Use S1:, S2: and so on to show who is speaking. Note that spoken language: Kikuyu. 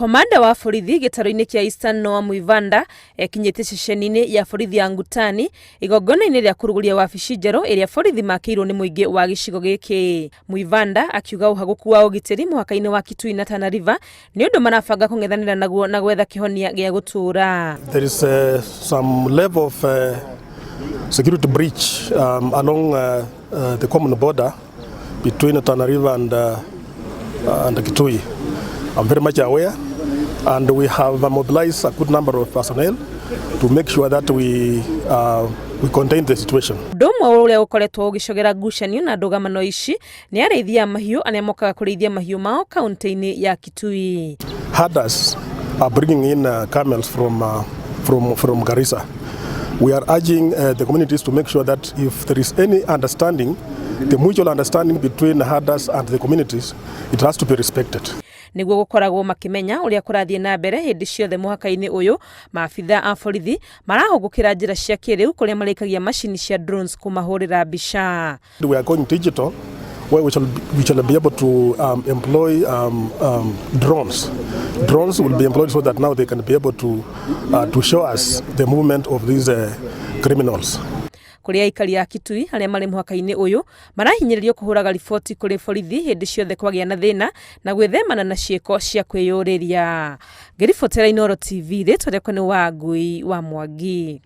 S1: Komanda wa borithi gĩtarũ-inĩ kĩa Eastern Noah Mwivanda ekinyĩte ceceni-inĩ ya borithi ya Ngutani igongona-inĩ rĩa kũrugũria wabici njerũ ĩrĩa borithi makĩirwo nĩ mũingĩ wa gĩcigo gĩkĩ. Mwivanda akiuga ũhagũku wa ũgitĩri mũhaka-inĩ wa Kitui na Tana River nĩ ũndũ marabanga kũng'ethanĩra naguo na gwetha kĩhonia gĩa gũtũũra.
S2: There is some level of security breach along the common border between Tana River and Kitui. I'm very much aware, and we have mobilized a good number of personnel to make sure that we contain the situation.
S1: Ũndũ ũmwe ũrĩa ũkoretwo ũgĩcogera ngucanio na ndũgamano ici nĩ arĩithia a mahiũ arĩa mokaga kũrĩithia mahiũ mao kaunti-inĩ ya Kitui.
S2: Herders are bringing in camels from Garissa. We are urging the communities to make sure that if there is any understanding, the mutual understanding between herders and the communities, it has to be respected.
S1: Nĩguo gũkoragwo makĩmenya ũrĩa kũrathiĩ na mbere hĩndĩ ciothe mũhaka-inĩ ũyũ, maabitha a borithi marahũgũkĩra njĩra cia kĩrĩu kũrĩa marĩkagia macini cia drones kũmahũrĩra mbica.
S2: We are going digital, where we shall be able to employ drones. Drones will be employed so that now they can be able to show us the movement of these criminals.
S1: Kũrĩ aikari a Kitui arĩa marĩ mũhaka-inĩ ũyũ marahinyĩrĩrio kũhũraga riboti kũrĩ borithi hĩndĩ ciothe kwagĩa na thĩna na gwĩthemana na ciĩko cia kwĩyũrĩria. Ngĩribotera Inooro TV, rĩtwa rĩakwa nĩ Wangui wa Mwangi.